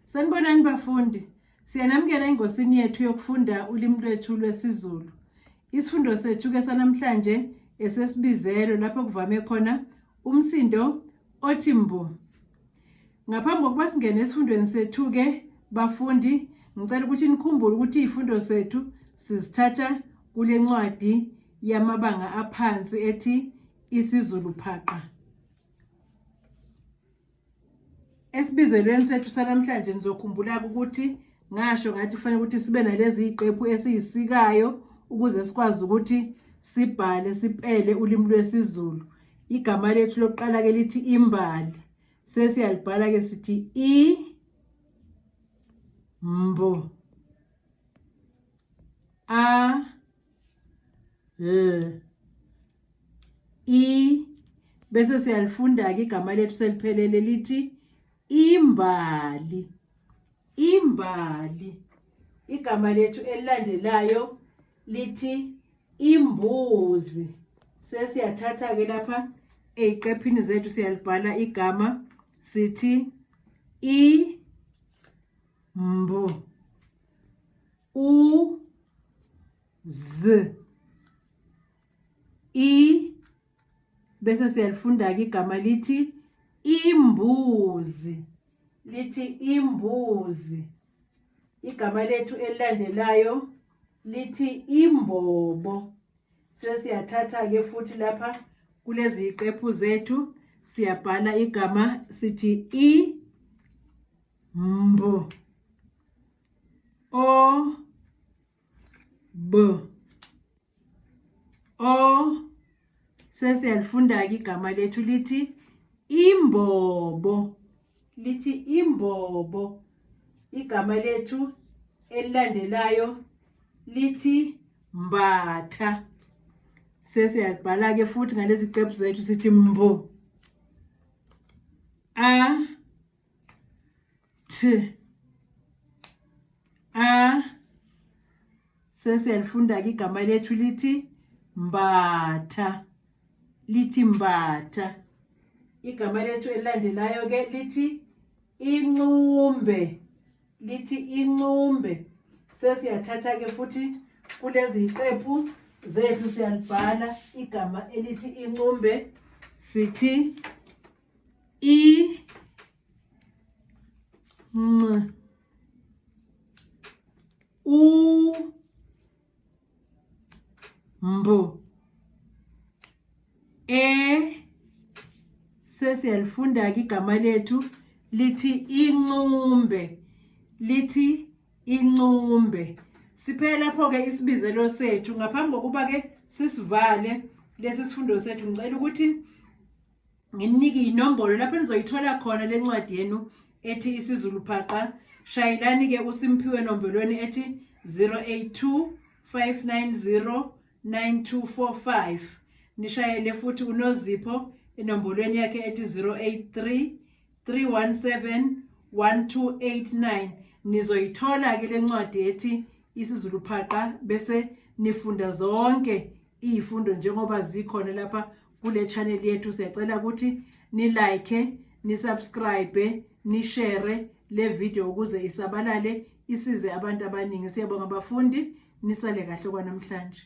Sanibonani bafundi. Siyanamukela engosini yethu yokufunda ulimi lwethu lwesiZulu. Isifundo sethu ke sanamhlanje esesibizelo lapho kuvame khona umsindo othi mbu. Ngaphambi kokuba singene esifundweni sethu ke bafundi, ngicela ukuthi nikhumbule ukuthi izifundo sethu sizithatha kule ncwadi yamabanga aphansi ethi isiZulu Phaqa. Esibizelweni sethu sanamhlanje nizokhumbula ukuthi ngasho ngathi kufanele ukuthi sibe nalezi ziqephu esiyisikayo ukuze sikwazi ukuthi sibhale sipele ulimi lwesiZulu. Igama lethu lokuqala ke lithi imbali. Sesiyalibhala ke sithi i mbo a l i bese siyalifunda-ke igama lethu seliphelele lithi imbali imbali igama lethu elilandelayo lithi imbuzi sesiyathatha-ke lapha ey'qephini zethu siyalibhala igama sithi i mbu u z i bese siyalifunda-ke igama lithi imbuzi lithi imbuzi igama lethu elilandelayo lithi imbobo sesiyathatha-ke futhi lapha kulezi ziqephu zethu siyabhala igama sithi i mbo o B O sesiyalifunda-ke igama lethu lithi imbobo lithi imbobo igama lethu elilandelayo lithi mbatha sesiyalibhala-ke futhi ngalezi qephu zethu sithi mbo a T A sesiyalifunda-ke igama lethu lithi mbatha lithi mbatha igama lethu elilandelayo-ke lithi incumbe lithi incumbe sesiyathatha-ke futhi kulezi ziqephu zethu siyalibhala igama elithi incumbe sithi i N U M E sesiyalifunda-ke igama lethu lithi incumbe lithi incumbe siphele lapho-ke isibizelo sethu ngaphambi kokuba-ke sisivale lesi sifundo sethu ngicela ukuthi ngininike inombolo lapho nizoyithola khona le ncwadi yenu ethi isiZulu phaqa shayelani-ke uSimphiwe enombolweni ethi 082 590 9245 nishayele futhi uNozipho enombolweni yakhe ethi 083 317 1289 nizoyithola-ke le ncwadi ethi isiZulu phaqa bese nifunda zonke izifundo njengoba zikhona lapha kule channel yethu siyacela ukuthi ni like ni subscribe ni share le video ukuze isabalale isize abantu abaningi siyabonga bafundi nisale kahle kwanamhlanje.